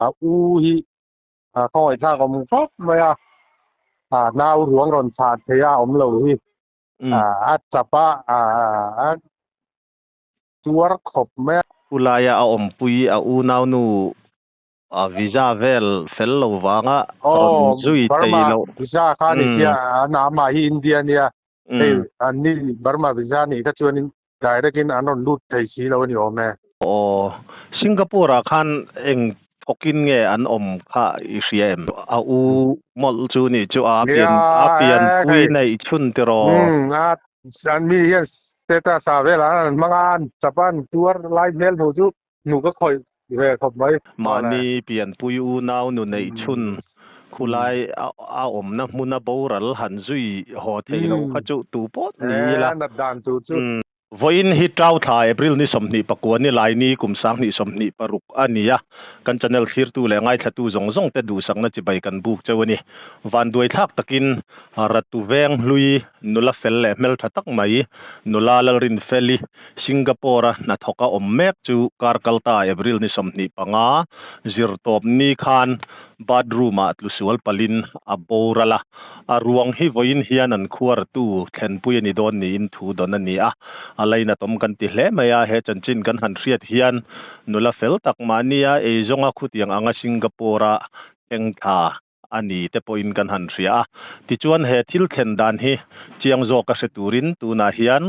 A u hi a khawngaihthlak awm khawp mai a, a nau ruang rawn chhan thei a awm lo hi a chap a, a tuar khawp mai a. Pu laia a awmpui a unaunu visa vel fel lo vanga rawn zui thei loh. Burma visa kha ni sia, a nama hi India nia, hei an ni Burma visa nih kha chuanin Direct in an rawn lut thei si lo a ni awm e. Aw, Singapore ah khan eng thawkin nge an awm kha i hria em? A u mawlh chu nih chu a pian a pianpui neih chhun tiraw? Umm a an mi hian status ah velah an hmang a, an chap a, an tuar lai hmel hmuh chu hnu ka khawih ve khawp mai. Mahni pianpui unau nu neih chhun khulai a awmna hmuna boral han zui haw theih loh kha chu tu pawh ni ila. Nat dan tur chu. Vawiin hi Tau thla April ni 24 ni Laini kum 2026 a ni a, kan channel thlirtu leh ngaithlatu zawng zawng te duhsakna chibai kan buk cheu a ni. Vanduai thlak takin Ratu veng hlui nula fel leh hmeltha tak mai nula Lalrinfeli Singapore-a hnathawka awm mek chu kar kalta April ni 25, zirtawp ni khan bathroom-ah tlusual palin a boral a. A ruang hi vawiin hian an khuartu thlenpui a ni dawn niin thu dawn a ni a. A lainatawm kan ti hle mai a, he chanchin kan han hriat hian nula fel tak mahnia eizawnga khutiang anga Singapore-a thleng thla a ni te pawhin kan han hria a. Tichuan he thil thlen dan hi chiang zawk a hre turin tunah hian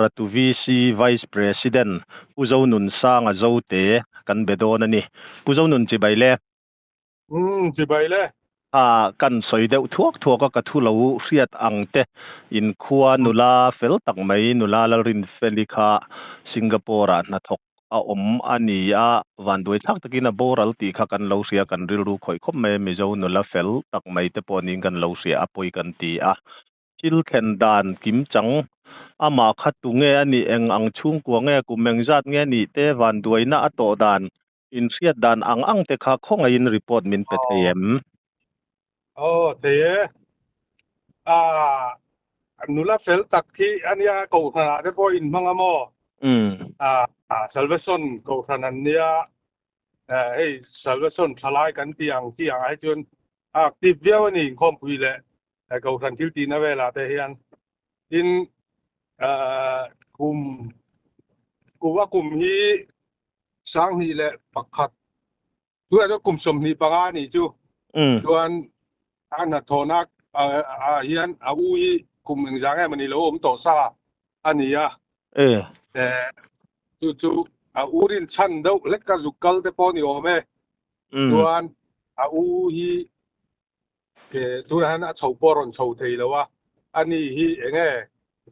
Ratu VC Vice President Pu Zonunsanga Zote kan be dawn a ni. Pu Zonun chibai le. Umm chibai le. A kan sawi deuh thuak thuak a ka thu lo hriat ang te inkhua nula fel tak mai nula Lalrinfeli kha Singapore ah hnathawk a awm a ni a, vanduai thlak takin a boral tih kha kan lo hria, kan rilru khawih khawp mai a, Mizo nula fel tak mai te pawh niin kan lo hria a, pawi kan ti a. Thil thlen dan kim chang, amah kha tu nge a nih, eng ang chhungkua nge, kum engzat nge a nih te, vanduaina a tawh dan, inhriat dan ang ang te kha khawngaihin report min pe thei em? Aw, thei e. Ah, nula fel tak hi a nia, Kohhranah te pawh inhmang a maw? Ah, Salvation Kohhran an nia, hei Salvation thalai kan tih ang chi ang ah hi chuan a active viau a ni inkhawmpui leh Kohhran thil tihna velah te hian. Tin, kum, kum a kum hi 2001 Tunah chuan kum 25 a nih chu. Chuan a hnathawhna ah hian a u hi kum engzah nge mawni lo awm tawh sa a ni a. Chu chu a u rin chhan deuh hlek a zuk kal te pawh a ni awm e. Chuan a u hi tunah hian a chho pawh a rawn chho thei lo a. Ani hi enge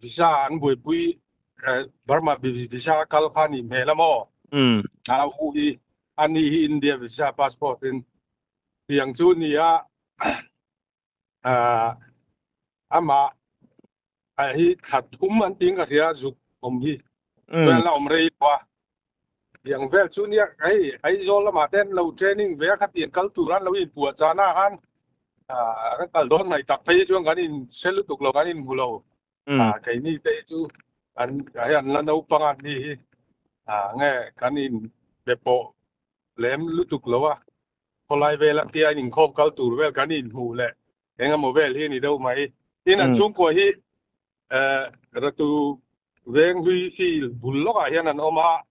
visa an buaipui Burma visa kal kha a nih hmel a maw? A u hi ani hi India visa passport in tiang chu a ni a, amah hi thla thum an tiin ka hria zuk awm hi chuan la awm rei lo a, tiang vel chu nia hei Aizawl lamah te an lo training ve a khatiang kal tur an lo inpuah chahna ah khan kan kal dawn hnaih tak phei hi chuan kan inhre lutuk lo kan inhmu lo. Keini te hi chu an hei an la naupang a ni hi nge kan in be pawh lem lutuk lo a, khawlai vel a tia inkhawm kal tur vel kan inhmuh leh eng emaw vel hi a ni deuh mai. Tin an chhungkua hi Ratu Venghlui field bul lawkah hian an awm a,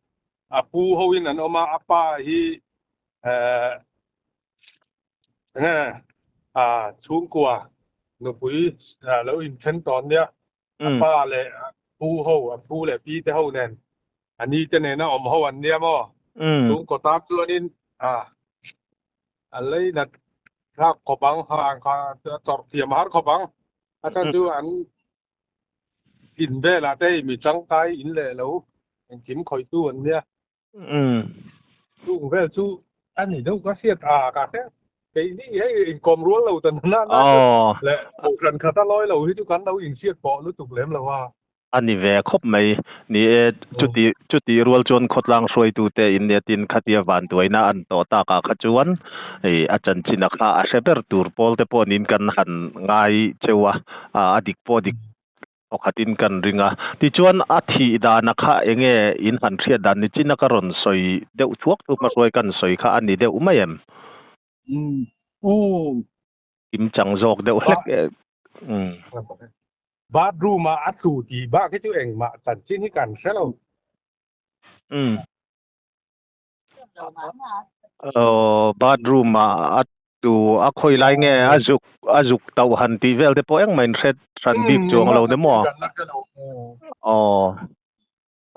a pu hoin an awm a, a pa hi Enge a chhungkua nupui lo inthen tawn nia, a pa leh a pu ho, a pu leh pi te ho nen, a ni te nena awm ho an nia maw? Chhungkaw tan chuanin a a lei nat thlak khawp ang, a chawrh thiam har khawp ang, a chhan chu an in velah te mi tangkai in leh lo engkim khawihtu an nia. Chung vel chu a ni deuh ka hriat a ka hre keini hei inkawm rual lo ta nana na leh kohhran khat a lawi lo hi chu kan lo inhriat pawh lutuk lem lo a. A ni ve khawp mai. Ni e, chuti chuti rual chuan khawtlang hruaitute in nia tin khatia vanduaina an tawh takah kha chuan hei a chanchina kha a hre ber tur pawl te pawh niin kan han ngai cheu a, a dik pawh dik Pakhatin kan ring a. Tichuan a thih dana kha enge in han hriat dan ni chin a ka rawn sawi deuh thuak thuak hmahruai kan sawi kha a ni deuh mai em? Um aw. Kim chang zawk deuh hlek e. Um. Bathroom ah a tlu tih bak hi chu engmah chanchin hi kan hre lo. Um. Aw bathroom ah a tu a khawi lai nge a zuk a zuk tauh han tih vel te pawh engmah in hre hran bik chuang lo ni maw? Aw.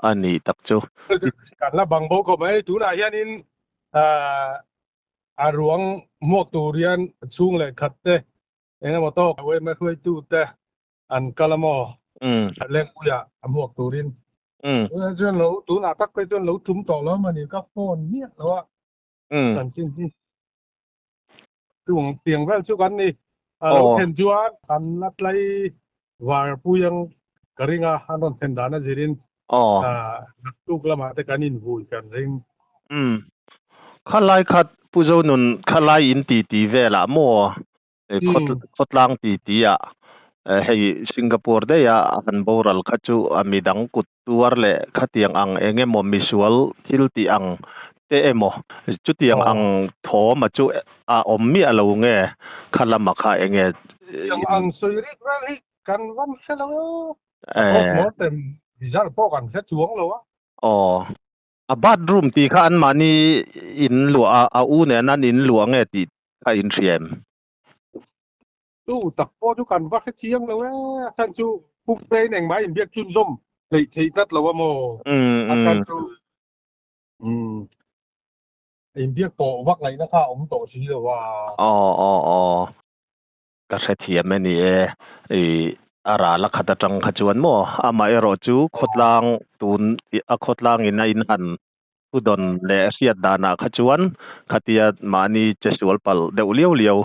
A nih tak chu. Kan la bang bo khawp mai. Tunah hianin a ruang hmuak tur hian chhung leh khat te eng emaw tawk yma hruaitu te an kal a maw? Lengpuiah a hmuak turin. Tunah chuan lo tunah tak phei chuan lo tum tawh lo a ni ka phone miah lo a chanchin hi. Chung tiang vel chu kan ni. A lo thlen chuan kan la tlai var pui ang ka ring a, an rawn thlen dan a zirin naktuk lamah te kan invui kan ring. Umm. Khalai khat Pu Zonun khalai in ti ti velah maw khawtlang ti ti ah hei Singapore daih a han boral kha chu a midang kut tuar leh khatiang ang eng emaw misual thil tih ang te emaw chutiang ang thawm a chu a awm miah lo nge kha lama kha eng nge Tiang ang sawi rik vel hi kan van hre lo e. Postmortem result pawh kan hre chuang lo a. Aw. A bathroom tih kha anmahni in luah a, a u nen an in luah nge tih kha in hria em? Chu tak pawh chu kan va hre chiang lo e, a chhan chu pum te in engmah inbiak chhunzawm hleih theih tlat lo a maw? A chhan chu umm inbiak pawh vak ngaihna kha a awm tawh si lo a. Aw aw aw ka hrethiam e ni e, i a ral a khat atang kha chuan maw amaherawh chu khawtlang tun a khawtlang in a inhan Thu dawn leh hriat danah kha chuan khatia mahni che sual palh deuh liau liau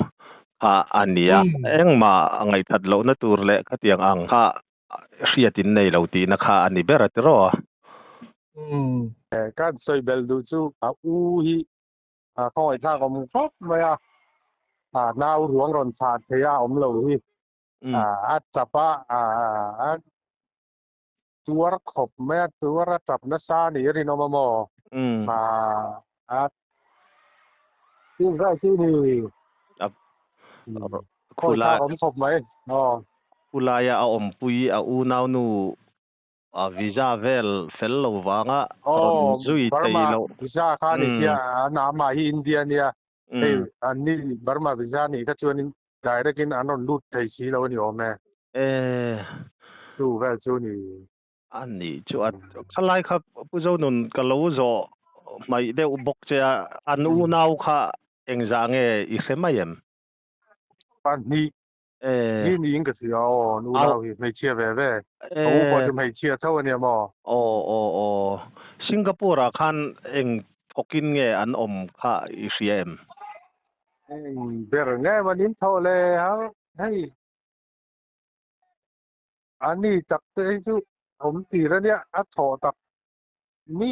kha a ni a, engmah ngaihthat lohna tur leh khatiang ang kha hriat in nei lo tihna kha a ni ber a tiraw? Kan sawi belh duh chu a u hi a khawngaihthlak awm khawp mai a, a nau ruang rawn chhah thei a awm lo hi a tap a, a Tuar khawp mai a, tuar a tap nasa a nih rinawm a maw? A chu zai chu ni. Khawi thlak awm khawp mai. Khulaia a awmpui a unaunu a visa vel fel lo vanga rawn zui thei loh. Burma visa kha a ni sia, amah hi India a nia. Hei anni Burma visa nih kha chuanin Direct in an rawn lut thei si lo a ni awm e. E. Chu vel chu ni. A nih chu a khalai kha Pu Zonun ka lo zawh hmaih deuh bawk che a, an unau kha engzah nge i hre mai em? Pahnih hi niin ka hria aw, an unau hi hmeichhia ve ve. A u pawh chu hmeichhia tho a nia maw? Aw aw aw. Singapore ah khan eng thawkin nge an awm kha i hria em? Eng ber nge maw nin thaw le ha hei a ni tak te hi chu awm tir a nia a thaw tak mi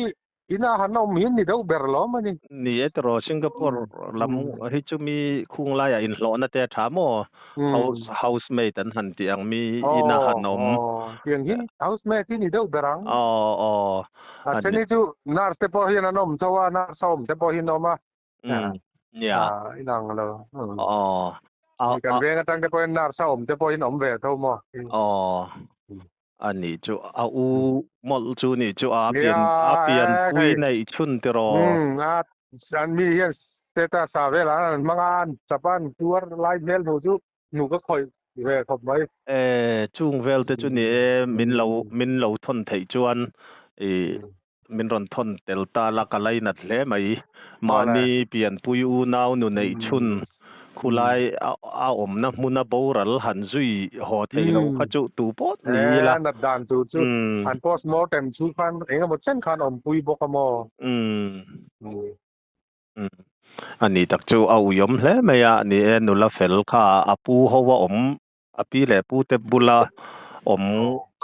ina han awm hi ni deuh ber lawm a ni. Ni e tiraw Singapore lam hi chu mi khung laiah inhlawhna te a tha maw house housemate an han tih ang mi ina han awm. Aw tiang hi housemate hi ni deuh ber ang. Aw aw. A then hi chu nurse te pawh hian an awm tho a nurse a awm te pawh hi an awm a. Nia. Inang lo. Aw. Kan veng atang te pawhin nurse a awm te pawhin awm ve tho maw. Aw. A nih chu a u mawlh chu nih chu a pian a pianpui neih chhun tiraw. A an mi hian status ah vel ah an hmang a an chap a an tuar lai hmel hmuh chu hnuk a khawih ve khawp mai. E chung vel te chu ni e min lo min lo thawn theih chuan i Min rawn thawn tel ta la ka lainat hle mai. Mahni pianpui unau nu neih chhun khulai a awmna hmuna boral han zui haw thei lo kha chu tu pawh ni ila. Nat dan tur chu an postmortem chu khan eng emaw chen khan awmpui bawk a maw? A ni tak chu a uiawm hle mai a, ni e nula fel kha a pu ho a awm A pi leh pu te bula awm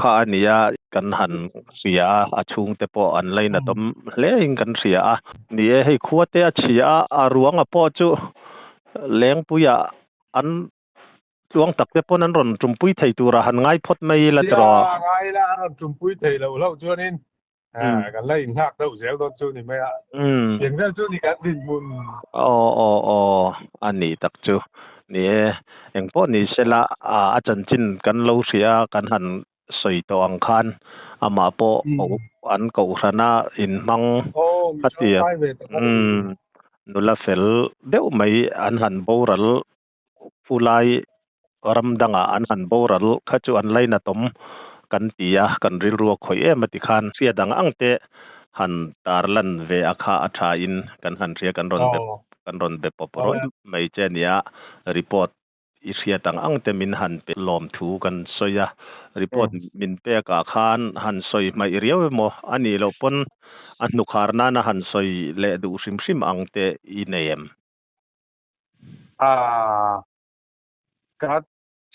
kha a nia kan han hria a, a chhungte pawh an lainat awm hle in kan hria a. Ni e, hei khua te a chhia a, a ruanga pawh chu Lengpuiah an tluang tak te pawn an rawn tumpui thei turah han ngai phawt mai ila tiraw? Nia, ngai ila an rawn tumpui thei loh hlauh chuanin kan la inghak deuh zel dawn chu ni mai a. Eng vel chu ni kan dinhmun. Aw aw aw. Ani tak chu ni e engpawh ni sela a a chanchin kan lo hria kan han sawi tawh ang khan amah pawh an kohhrana inhmang khatia umm nula fel deuh mai an han boral Phulai ram dangah an han boral kha chu an lainatawm kan ti a, kan rilru a khawih em a ti khan hria dang ang te han tarlan ve a kha a tha in kan han hria kan rawn be kan rawn be pawp rawih mai che nia report i hriat ang ang te min han pe lawm thu kan sawi a, report min pek ah khan han sawi hmaih riau emaw a nih loh pawn a hnukhar nana han sawi leh duh hrim hrim ang te i nei em? A ka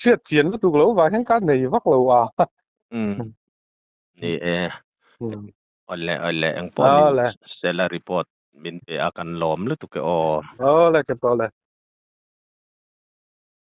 hriat chian lutuk lo vang hian ka nei vak lo a. Umm ni e. Awle awle engpawh ni sela report min pe a kan lawm lutuk e aw. Awle ka tawh le.